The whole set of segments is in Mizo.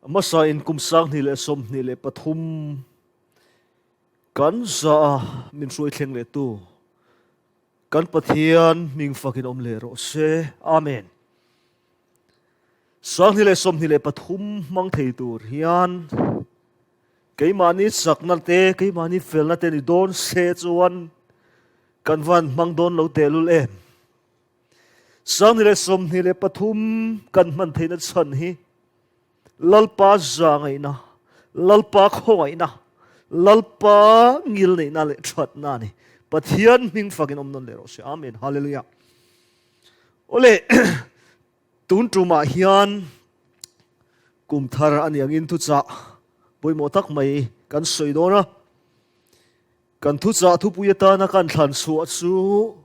A hmasa in kum 2023 kan za a min hruai thleng leh tu kan Pathian hming fakin awm leh rawh se. Amen. 2023 hmang thei tur hian keimahni chakna te, keimahni felna te ni dawn se chuan kan van hmang dawn lo tehlul em. 2023 kan hman theihna chhan hi Lalpa za ngaihna, Lalpa khawngaihna, Lalpa ngil neihna leh thatna a ni. Pathian hming fakin awm nawn leh rawh se. Amen. Hallelujah. Awle, tun tumah hian kum thar a ni angin thuchah pawimawh tak mai kan sawi dawn a. Kan thuchah thupui atana kan thlan chhuah chu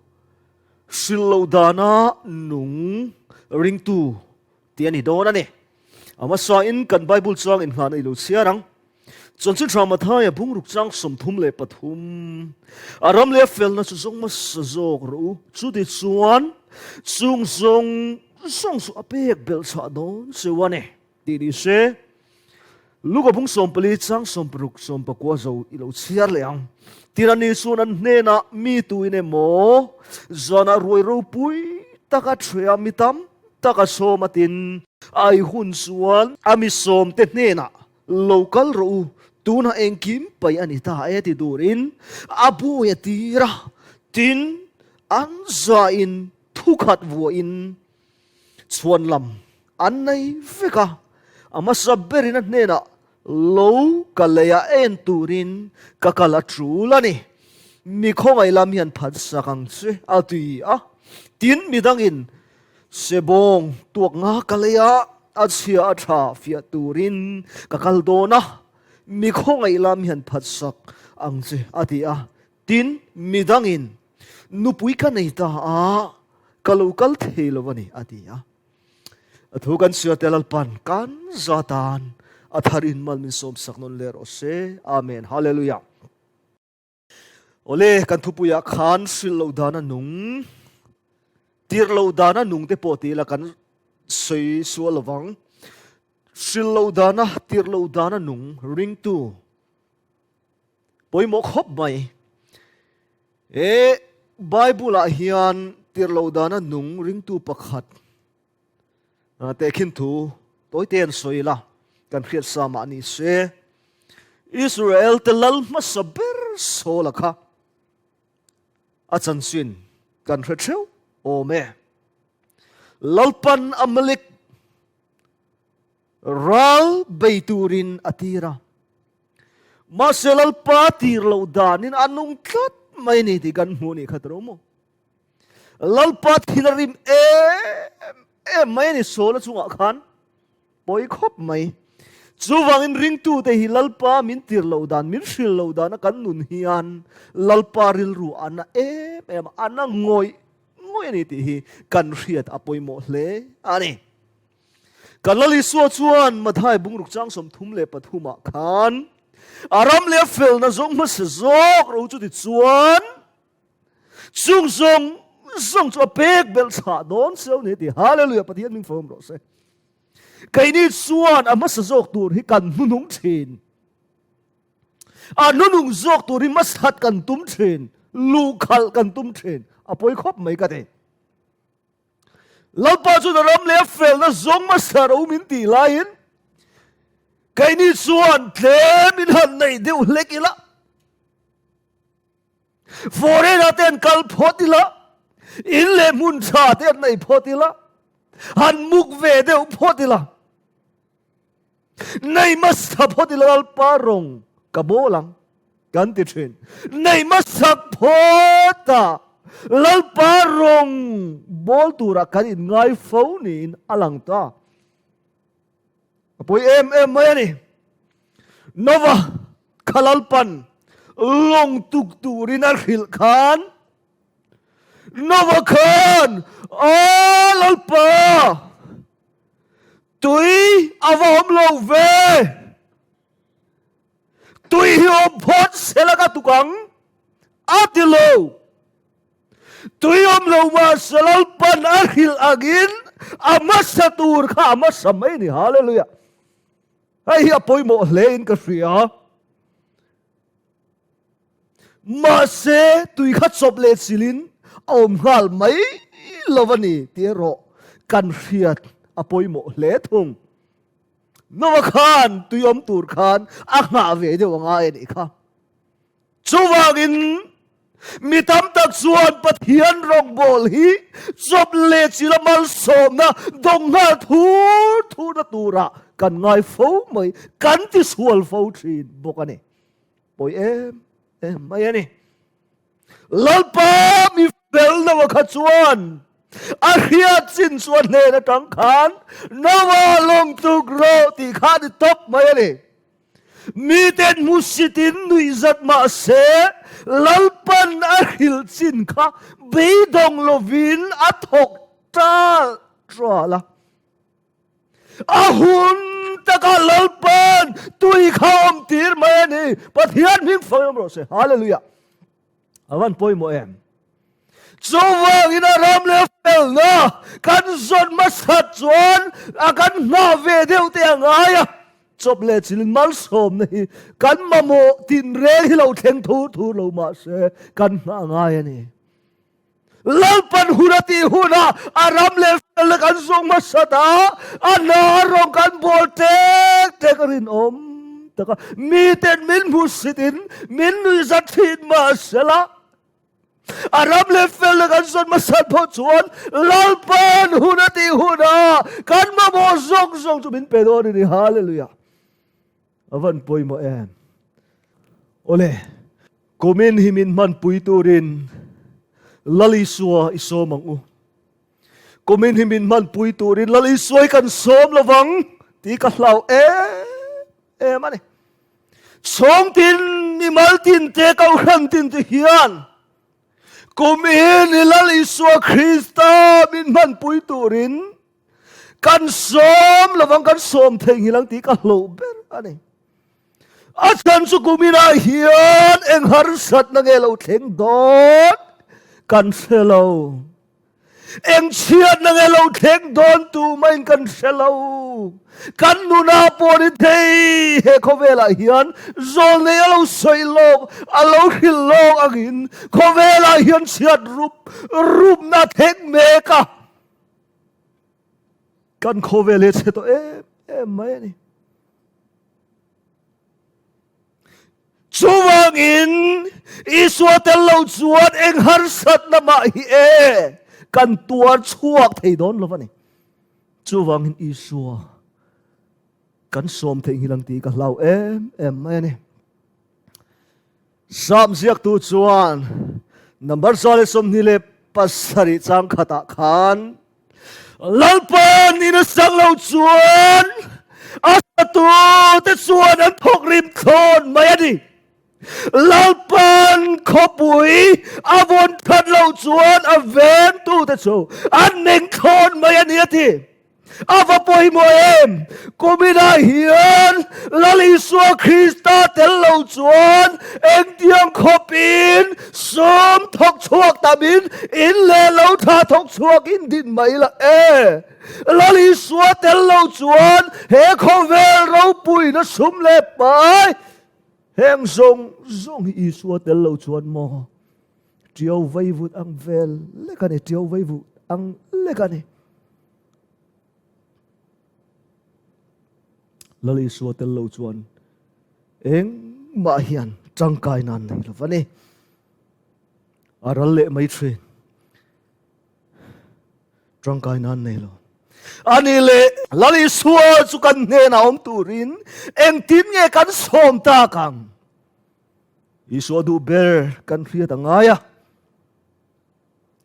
hrilh loh dana nung ringtu tih a ni dawn a ni. A hmasain kan Bible chuang inngahna i lo chhiar ang. Chanchin Tha Mathaia bungruk chang 33, A ram leh a felna chu zawng hmasa zawk rawh u, chuti chuan chung zawng zawng chu a pek belh chhah dawn cheu a ni. Tih ni se, Luka bung 14 chang 16 19 zo i lo chhiar leh ang. Tirani chuan an hnenah mi tuin emaw zanah ruai ropui taka ṭhea mi tam taka sawm a tin. Ai hun chuan a mi sawmte hnenah lo kal rawh u, tunah engkim paih a ni ta e ti turin a buai a tir a, tin an zain thukhat vuahin Chhuan lam an nei vek a, a hmasa berin a hnenah lo ka lei a en turin ka kal a tul a ni. Mi khawngaih lam hian phatsak ang che a ti a. Tin, midangin Sebawng tuak nga ka lei a, a chhia a tha fiah turin ka kal dawn a, mi khawngaih lam hian phatsak ang che a ti a. Tin, midangin Nupui ka nei ta a, ka lo kal thei lo a ni, a ti a. A thu kan chhiar te Lalpan kan za tan a thar in mal min sawm sak nawn leh rawh se. Amen. Hallelujah. Awle, kan thupuiah khan hrilh loh dana nung, tirh loh dana nung te pawh ti ila kan sawi sual lovang. Hrilh loh dana, tirh loh dana nung ringtu Pawimawh khawp mai. E Bible ah hian tirh dana nung ringtu pakhat tehkhin thu tawite an sawi la, kan hriat sa mah ni se. Israel te lal hmasa ber Saul-a kha a chanchin kan hre theuh awm e. Lalpan Amalek Ral bei turin a tir a. Mahse Lalpa tir loh danin a nung tlat mai ni tih kan hmuh nih kha tiro maw? Lalpa thil a rim em em mai a ni Saul-a chungah khan pawi khawp mai. Chuvangin ringtute hi Lalpa min tir loh dan, min hrilh loh dana kan nun hian Lalpa rilru a na em em a, a na ngawih ngawih a ni tih hi kan hriat a pawimawh hle a ni. Kan Lal Isua chuan Mathai bungruk chang 33 ah khan a ram leh a felna zawng hmasa zawk ro chu tichuan chung zawng zawng chu a pek belh chhah dawn seo ni ti. Hallelujah! Pathian hming fawm rawh se. Keini chuan a hmasa zawk tur hi kan hnunung thin. A hnunung zawk tur hi hmasat kan tum thin. Luhkhalh kan tum thin. A pawi khawp mai ka ti. Lalpa chuan a ram leh a felna zawng hmasa ro min tih laiin keini chuan tlem in han neih deuh hlek ila, foreign ah te an kal phawt ila, in leh hmun tha te an nei phawt ila, han muk ve deuh phawt ila, nei hmasa phawt ila Lalpa rawng ka bawl ang kan ti thin. Nei hmasa phawt a Lalpa rawng bawl tura kan inngai fo niin a lang ta. A pawi em em mai a ni. Nova kha Lalpan lawng tuk turin a hrilh khan Nova khan, Aw Lalpa! Tui a va awm lo ve! Tui hi awm phawt se la ka tuk ang, a ti lo. Tui awm lo mah se Lalpan a hrilh angin a hmasa tur kha a hmasa mai a ni. Hallelujah! Hei hi a pawimawh hle in ka hria. Mahse, tui kha chawp leh chilhin a awm nghal mai lo a ni tih erawh kan hriat a pawimawh hle thung. Noah khan tui awm tur khan a nghah ve deuh a ngai a nih kha. Chuvangin mi tam tak chuan Pathian rawngbâwl hi chawp leh chila malsawmna dawng nghal thur thurna turah kan ngai fo mai, kan tisual fo thin bawk a ni. Pawi em em mai a ni. Lalpa mi fel Noah kha chuan a hriat chin chu a hnen atang khan Noah lawng tuk rawh tih kha a ni tawp mai a ni. Miten hmusitin nuihzat mah se Lalpan a hrilh chin kha beidawng lovin a thawk ṭal ṭal a. A hun takah Lalpan tui kha awm tir mai a ni. Pathian hming fang awm rawh se. Hallelujah. A van pawimawh em. Chuvangin a ram leh felna kan zawn hmasat chuan a kan nghah ve deuh te a ngai a. Chawp leh chilin malsawmna hi kan mamawh tinreng hi lo thleng thur thur lo mah se kan nghah ngai a ni. Lalpan hun a tih hunah a ram leh felna kan zawng hmasat a, a hna a rawng kan bawl tek tek a rinawm tak a. Miten min hmuhsit in min nuihzat thin mahsela, a ram leh felna kan zawn hmasat pawh chuan Lalpan hun a tih hunah kan mamawh zawng zawng chu min pe dawn a ni. Hallelujah! A van pawimawh em? Awle, kumin hi min hmanpui turin Lal Isua i sawm ang u. Kumin hi min hmanpui turin Lal Isua i kan sawm lovang tih ka hlau em em a ni. Chhawngtin mimal tin te kohhran tin te hian kumin hi Lal Isua Krista min hmanpui turin Kan sawm lovang kan sawm theihnghilh ang tih ka hlauh ber a ni. A chhan chu kuminah hian eng harsatna nge lo thleng dawn kan hre lo. Eng chhiatna nge lo thleng dawn tumah kan hre lo. Kan nuna pawh ni thei he khawvelah hian zawlnei a lo sawi lawk, a lo hrilh lawk angin khawvelah hian chhiat rup rupna thleng mek a. Kan khawvel hi a chhe tawh em em mai a ni. Chuvangin Isua tel lo chuan eng harsatna mah hi e kan tuar chhuak thei dawn lo a ni. Chuvangin Isua kan sawm theihnghilh ang tih ka hlau em em mai a ni. Sam ziaktu chuan number 127 chang khatah khan Lalpan in a sak lo chuan a satute chuan an thawk rim thlawn mai a ni. Lalpan khawpui a vawn that lo chuan a vengtute chu an meng thlawn mai a ni a ti. A va pawimawh em? Kuminah hian Lal Isua Krista tel lo chuan engtiang khawpin sum thawk chhuak tamin in leh lo tha thawk chhuak in din mai la e. Lal Isua tel lo chuan he khawvel ropuina sum leh pai heng zawng zawng hi Isua tel lo chuan maw tiau vaivut ang vel lek a ni, tiau vaivut ang lek a ni. Lal Isua tel lo chuan engmah hian tangkai nan nei lo va ni. A ral leh mai thin. Tangkai nan nei lo. Ani leh Lal Isua chu kan hnenah awm turin engtin nge kan sawm tak ang? Isua duh ber kan hriat a ngai a.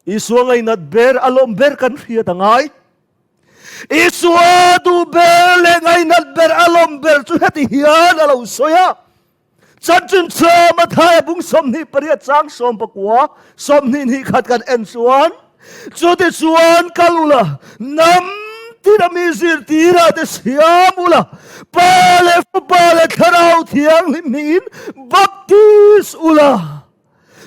Isua ngainat ber, a lawm ber kan hriat a ngai. Isua duh ber leh ngainat ber, a lawm ber chu heti hian a lo sawi a. Chanchin chhia Mathaia bung 28 chang 19, 21 kan en chuan, chuti chuan kal ula, hnam tin a mi zirtira te siam ula, Pa leh Fapa leh Thlarau Thianghlim hmingin baptis ula.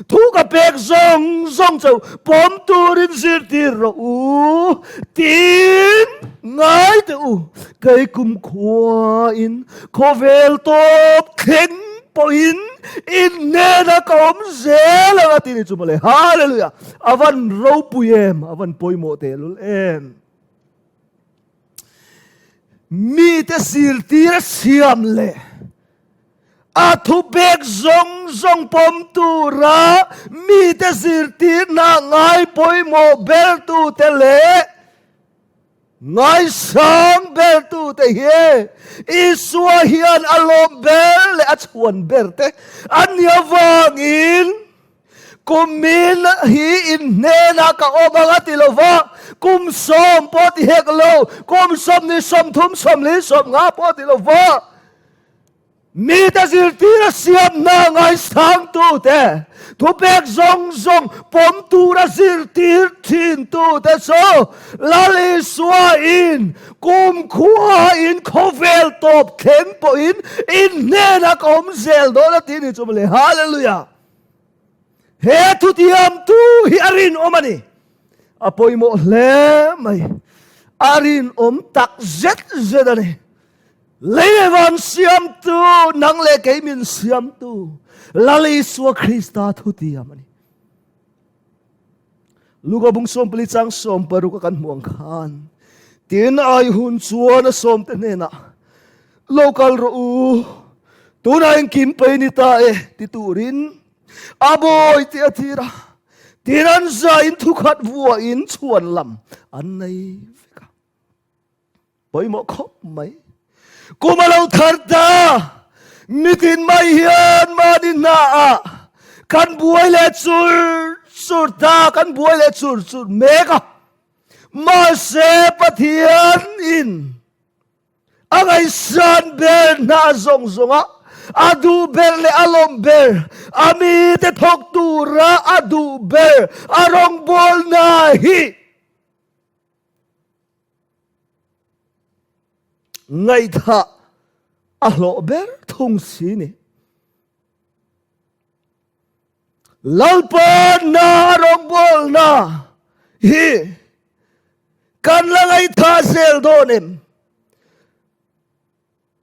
Thu ka pek zawng zawng chauh pawm turin zirtir rawh u, tiin. Ngai teh u, kei kumkhuain khawvel tawp thleng pawhin in hnena ka awm zel ang a ti ni chu mawle. Hallelujah! A van ropui em, a van pawimawh tehlul em. Mite zirtir a siam leh a thupek zawng zawng pawm tura mite zirtirna ngai pawimawh bertute leh ngaisang bertute hi Isua hian a lawm ber leh a chhuan berte a ni avangin Kumin hi in hnenah ka awm ang a ti lo va, kum sawm pawh ti hek lo, kum 20, 30, 40, 50 pawh ti lo va, mite zirtir a siamna ngaisangtute, thupek zawng zawng pawm tura zirtir thintute chu Lal Isua in kum khua in khawvel tawp thleng pawhin in hnenah ka awm zel dawn a ti ni chu mawle. Hallelujah! He thutiamtu hi a rinawm a ni. A pawimawh hle mai. A rinawm tak zet zet a ni. Lei leh van siamtu, nang leh kei min siamtu, Lal Isua Krista thutiam a ni. Luka bung 14 chang 16 a kan hmuh ang khan, tin ai hun chuan a sawmte hnenah, Lo kal rawh u, tunah engkim pei ni ta e, ti turin a bawi tih a thir a, tin an zain thukhat vuahin chhuan lam an nei vek a. Pawimawh khawp mai. Kum a lo thar ta, mitin mai hian mahni hnaah kan buai leh chur chur ta, kan buai leh chur chur mek a. Mahse Pathian in a ngaihsan ber hna zawng zawnga a duh ber leh a lawm ber, a mite thawk tura a duh ber a rawngbawlna hi Ngaihthah a hlawh ber thung si ni. Lalpa na rawngbawlna hi kan la ngaihthah zel dawn em?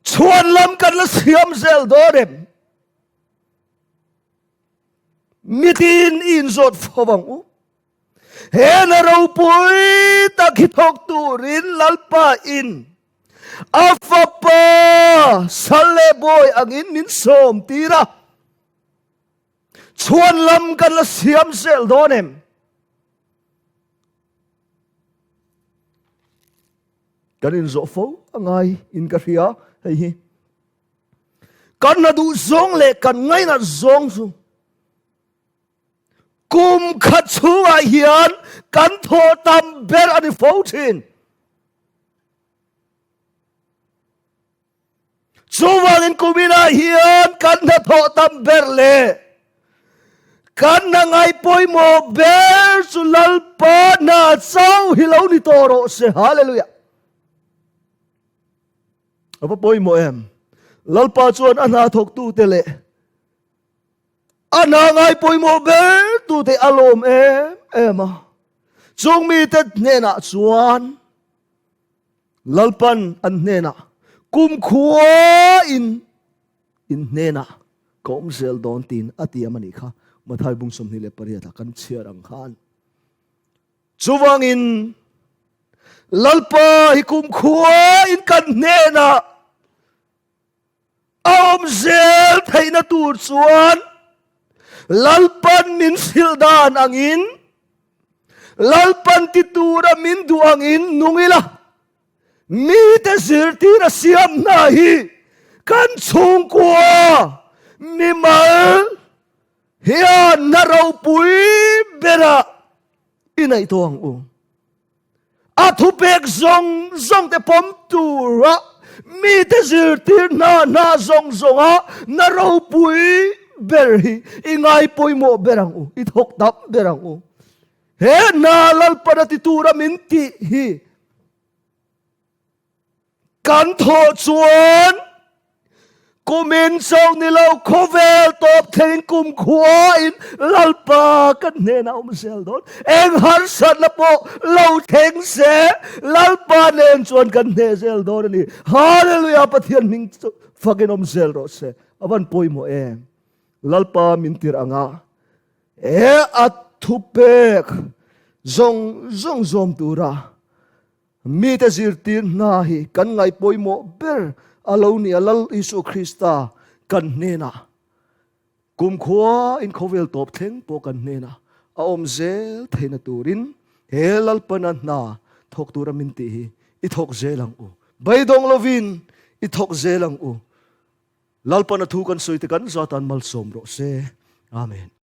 Chhuan lam kan la siam zel dawn em? Mitin inzawt fo ang u. He na ropui tak hi thawk turin Lalpa in a fapa sal leh bawi angin min sawm tir a, chhuan lam kan la siam zel dawn em? Kan inzawh fo a ngai in ka hria hei hi. Kan na duh zawng leh kan ngainat zawng chu Kum khat chhungah hian kan thawh tam ber a ni fo thin. Chuvangin kuminah hian kan hnathawh tam ber leh kan hna ngai pawimawh ber chu Lalpa hna chauh hi lo ni tawh rawh se. Hallelujah. A va pawimawh em? Lalpa chuan a hna thawktute leh A hna ngai pawimawh ber tute a lawm em em a. Chung mite hnenah chuan Lalpan an hnenah kumkhua in in hnenah ka awm zel dawn tiin a tiam a nih kha. Mathai bung 28 ah kan chhiar ang khan. Chuvangin Lalpa hi kumkhua in kan hnenah A awm zel theihna tur chuan Lalpan min hrilh dan angin, Lalpan ti tura min duh angin nung ila, mite zirtir a siam hna hi kan chhungkua mimal hian na ropui berah i neih tawh ang u. A thupek zawng zawng te pawm tura mite zirtir hna hna zawng zawnga na ropui ber hi i ngai pawimawh ber ang u, i thawk tam ber ang u. He hna Lalpan a ti tura min tih hi kan thawh chuan. Kumin chauh ni lo khawvel tawp thlengin kum khuain Lalpa kan hnenah awm zel dawn. Eng harsatna pawh lo thleng se Lalpa nen chuan kan hneh zel dawn a ni. Hallelujah Pathian hming chu fakin awm zel rawh se. A van pawimawh em. Lalpa min tir anga e a thupek zawng zawng zawm tura Mite zirtir hna hi kan ngaih pawimawh ber a lo ni a, Lal Isua Krista kan hnenah kumkhua in khawvel tawp thleng pawh kan hnenah a awm zel theihna turin he Lalpana hna thawk tura min tih hi i thawk zel ang u. Beidawng lovin i thawk zel ang u. Lalpana thu kan sawi te kan zatan malsawm rawh se. Amen.